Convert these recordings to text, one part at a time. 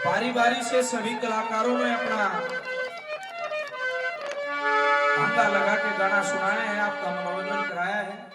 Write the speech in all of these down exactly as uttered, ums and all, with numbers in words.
बारी बारी से सभी कलाकारों ने अपना हंगा लगा के गाना सुनाया है, आपका मनोरंजन कराया है।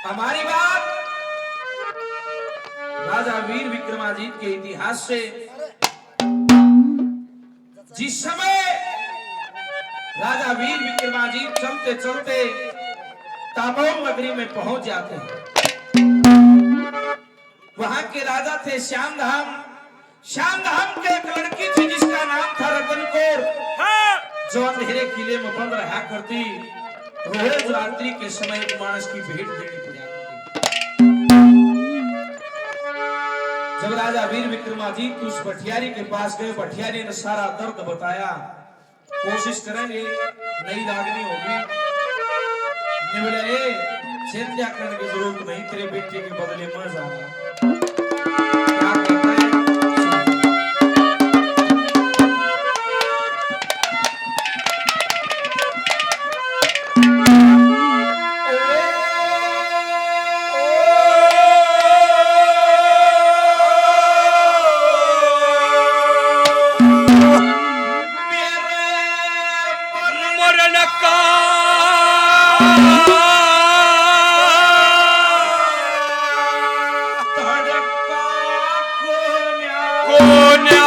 हमारी बात राजा वीर विक्रमाजीत के इतिहास से, जिस समय राजा वीर विक्रमाजीत चलते चलते तामोल नगरी में पहुंच जाते हैं, वहां के राजा थे श्याम धाम। श्याम धाम के एक लड़की थी जिसका नाम था रतन कौर। हाँ। जो अंधेरे किले में बंद रहा करती, रोज रात्रि के समय एक मानस की भेंट देनी पड़ा करती। जब राजा वीर विक्रमादित्य उस भटियारी के पास गए, भटियारी ने सारा दर्द बताया। कोशिश करेंगे, नई रागनी होगी। ने बोला, "ए, चिंता करने की जरूरत नहीं, तेरे बेटे के बदले मैं जाऊंगा।" क्या कहता है? मरण का धड़का कोन्या। कोन्या।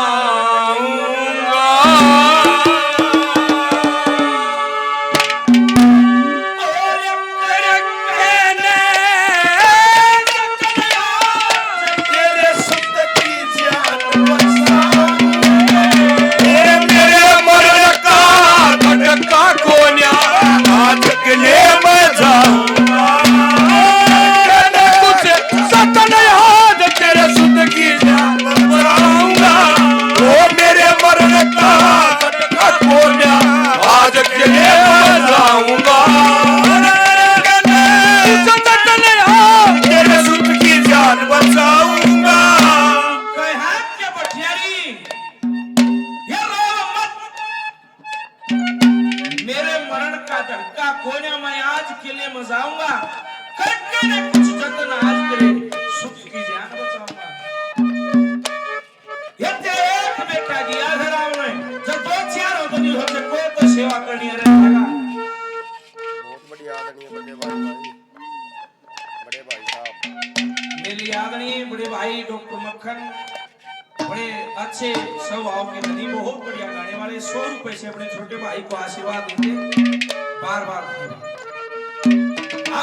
जाऊंगा। और तेरे कहने तेरे सुत की जान बचाऊंगा। ए मेरे मरण का धड़का कोन्या, आज के लिए मैं जाऊंगा। कहने तुझे सत नहीं आज तेरे सुत की जान बचाऊंगा। ओ मेरे मरण का धड़का कोन्या, आज के लिए मैं जाऊंगा। कहने तुझे सत नहीं आज तेरे सुत की जान बचाऊंगा। कहे हाथ के बठियारी, ये रो मत। मेरे मरण का धड़का कोन्या, मैं आज किले में जाऊंगा, करके ने कुछ जतन आज तेरे सुत की जान बचाऊंगा। ये तेरे एक बेटा दिया है राम ने, जब दो चार हो तो नहीं होते, कोई तो सेवा करनी है रे। बहुत बढ़िया आदरणीय बड़े भाई, भाई। बड़े भाई साहब। मेरे आदरणीय बड़े भाई डॉक्टर मक्खन, बड़े अच्छे स्वभाव के धनी, बहुत बढ़िया गाने वाले। सौ रुपए से अपने छोटे भाई को आशीर्वाद देते, बार बार धन्यवाद।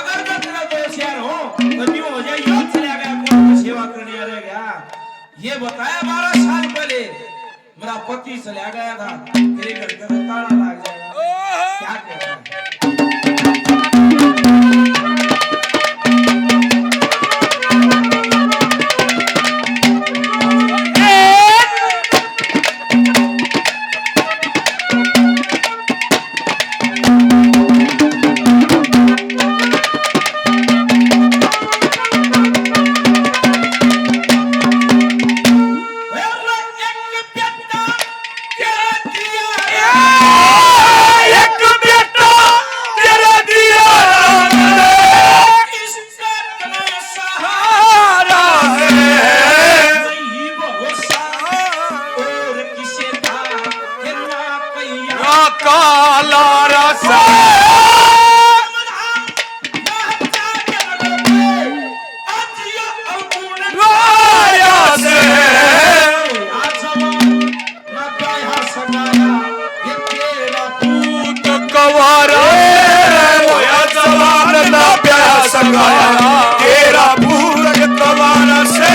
अगर मैं तेरा दोस्त यार हो तो न्यू हो जाए, यो चला गया, कौन को सेवा करने आ रह गया, ये बताया बारह साल पहले। मेरा पति चला गया था, तेरे घर का तो ताला लग जाएगा। क्या कहता है? एक बेटा तेरा दिया राम ने, इसका इतना सहारा है। नहीं भरोसा और किसे का, तेरा कैया का लारा से। राया से। पूत कवारा होया जवान ना ब्याह सकाया, तेरा पूत कवारा से।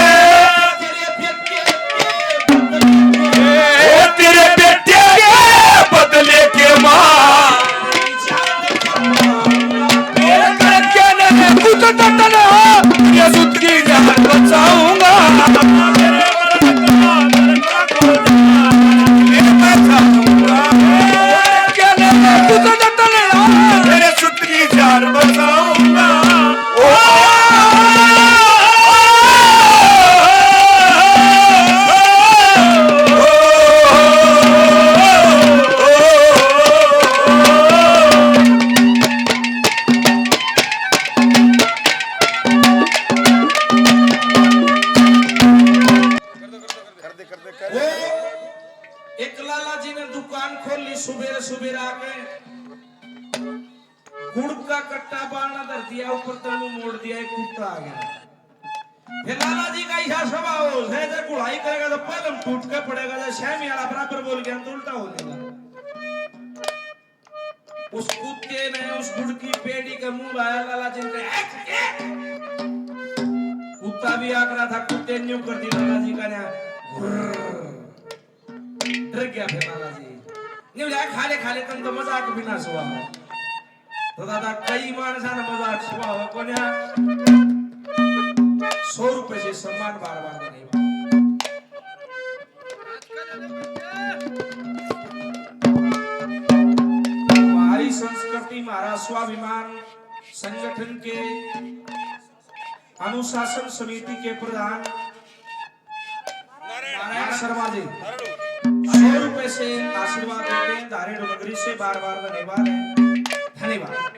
ओ तेरे बेटे के बदले के माँ। मेरे करके ने कुछ ततन हो, ये सुत की जान बचाऊंगा। मेरे बचाऊंगा। करके ने कुछ ततन हो, मेरे सुत की जान बचाऊंगा। ओ वो एक लाला जी ने दुकान खोली, सुबेरे सुबेरे आके गुड़ का कट्टा बारना धर दिया, ऊपर तनु मोड़ दिया, एक कुत्ता आ गया। फिर लाला जी का ऐसा स्वभाव हो, जै जै गुड़ाई करेगा तो पहले टूट के पड़ेगा, जै सहमी वाला बराबर बोल गया तो उल्टा हो जाएगा। उस कुत्ते ने उस गुड़ की पेड़ी के मुंह लाया, लाला जी ने कहा, "एक, एक।" कुत्ता भी आकड़ा था, कुत्ते ने न्यू कर दी लाला जी का ना, घुर्र। डर गया फिर लाला जी। न्यू लाया, "खा ले, खा ले, तुम तो मजाक भी ना सुआ।" तो दादा, कई माणसां ने मजाक सुआ हो कोन्या। सौ रुपए से सम्मान बार बार नहीं। हमारी संस्कृति, हमारा स्वाभिमान, संगठन के अनुशासन समिति के प्रधान नारायण शर्मा जी सौ रुपए से आशीर्वाद देते हैं। धारेड़ नगरी से बार बार धन्यवाद है, धन्यवाद।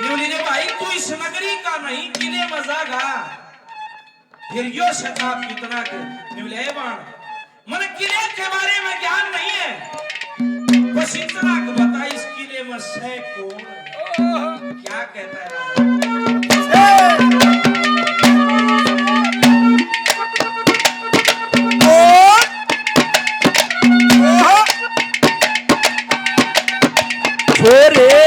न्यू लीजिए भाई, तू इस नगरी का नहीं, किले में जागा। फिर यो शताब कितना के निवले बाण, मन किले के बारे में ज्ञान नहीं है, बस इतना के बता, इस किले में सै कौन? क्या कहता है राजा? छोरे।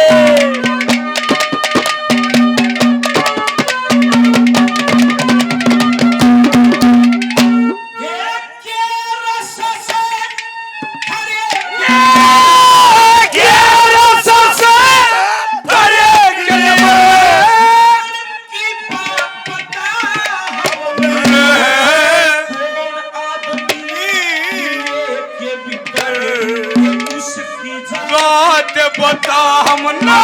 बात बता हमने,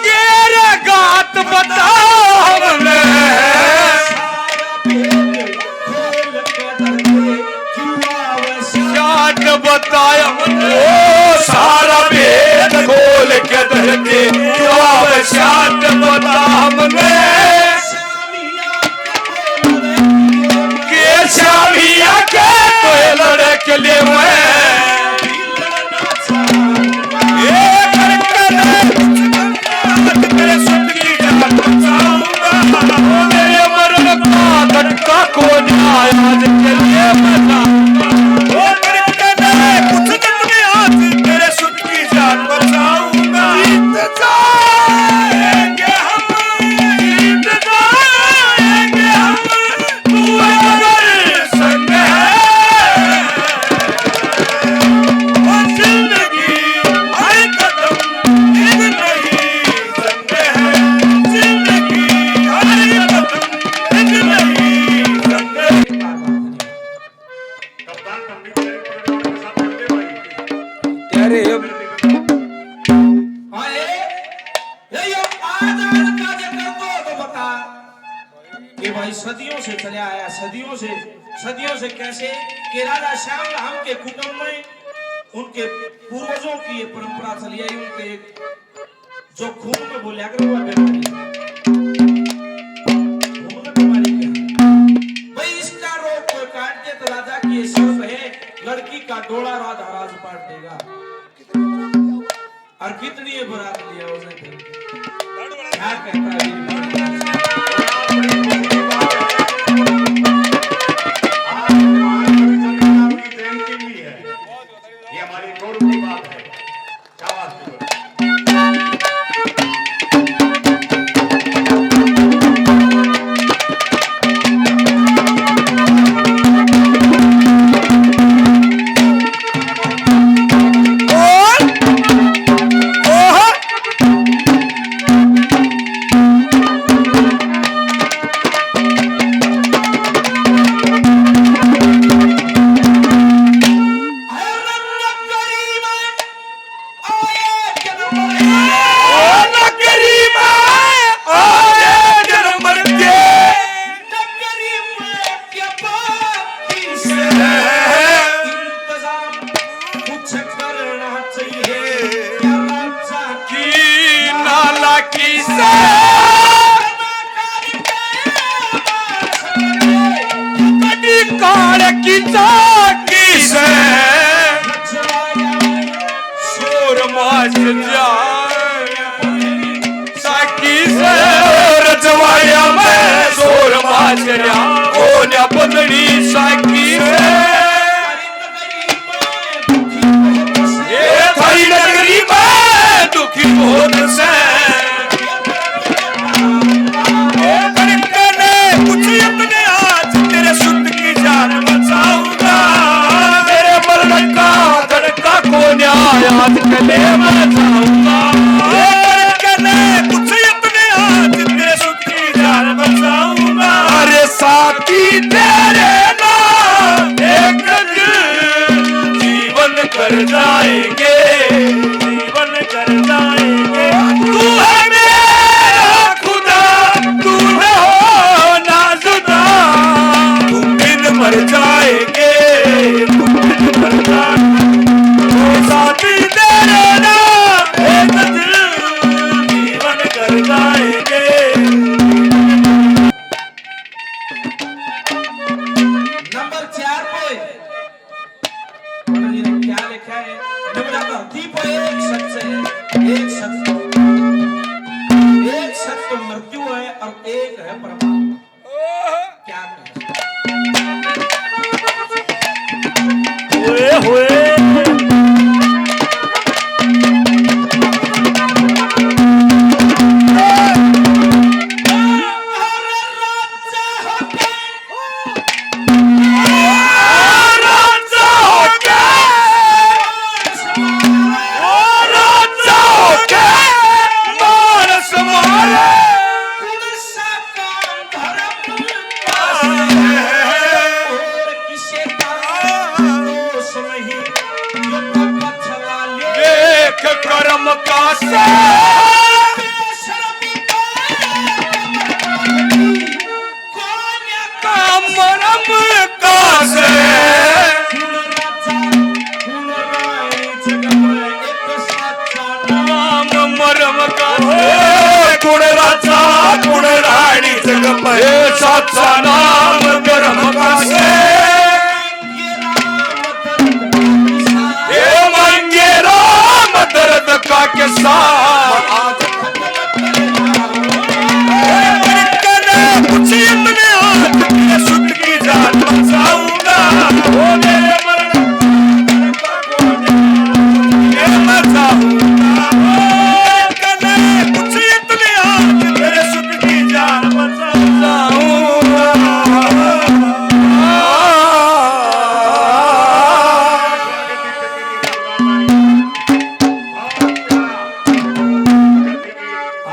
के रे गात बता हमने। साथ बताया हमने, ओ सारा भेद खोल के धर दे, तू आवे साथ बता हमने। के शामिया के कोई लड़के ले मैं। ए करके तेरे सुत की जान बचाऊंगा। मेरे मरण का झटका को न्याय आज के लिए बचाऊंगा। ओ करके कुछ दिन में आज तेरे सुत की जान बचाऊंगा। जीत जाएंगे हम, जीत जाएंगे हम। तू अगर संग है, वो जिंदगी हर कदम एक नहीं संग है, जिंदगी हर कदम एक नहीं संग है। कप्तान संदीप तेरे प्रोग्राम के साथ जुड़ गए भाई। तेरे आए, ये, ये आज आज का जो कर दो तो बता। ये भाई सदियों से चले आया, सदियों से, सदियों से कैसे कि राजा श्याम धाम के कुटुंब में उनके पूर्वजों की ये परंपरा चली आई, उनके जो खून में बोलिया करो वो बीमारी, खून में बीमारी क्या है? भाई इसका रोग कोई काट दे तो राजा की ये शर्त है, लड़की का डोला राजा राज पाट देगा। और कितनी ये बारात लिया उसने फिर? क्या कहता है ये? आज महान कवि चंद्र राम की जयंती भी है। ये हमारी गौरव की बात है। शाबाश। कदी काल की चाकी से सूरमा चढ़या, साकी से रजवाड़िया में सूरमा चढ़या, कोन्या बंदनी साकी से। ये थारी नगरी में दुखी बहुत से। ये धड़कन कुछ अपने आज तेरे सुत की जान बचाऊंगा। मेरे मरण का धड़का को न्याय आज कदे बचाऊंगा। ये धड़कन कुछ अपने आज तेरे सुत की जान बचाऊंगा। अरे साथी तेरे नाम एक दिन जीवन कर जाएंगे, जीवन कर जाएंगे। तू है मेरा खुदा, तू न हो ना जुदा। तुम बिन मर जाएंगे, तुम बिन मर जाएंगे। ओ साथी तेरे नाम एक दिन जीवन कर जाएंगे। नंबर चार पे पता नहीं क्या लिखा है। निबड़ा धरती पर एक सच है, एक सच, एक सच तो मृत्यु है और एक है परमात्मा। क्या कहें? ओए होए। देख कर्म का से मरम का से नाम मरम का से। कुण राजा कुण रानी जग पे साचा नाम धर्म का से। हे मांगे राम दर्द का किस्सा।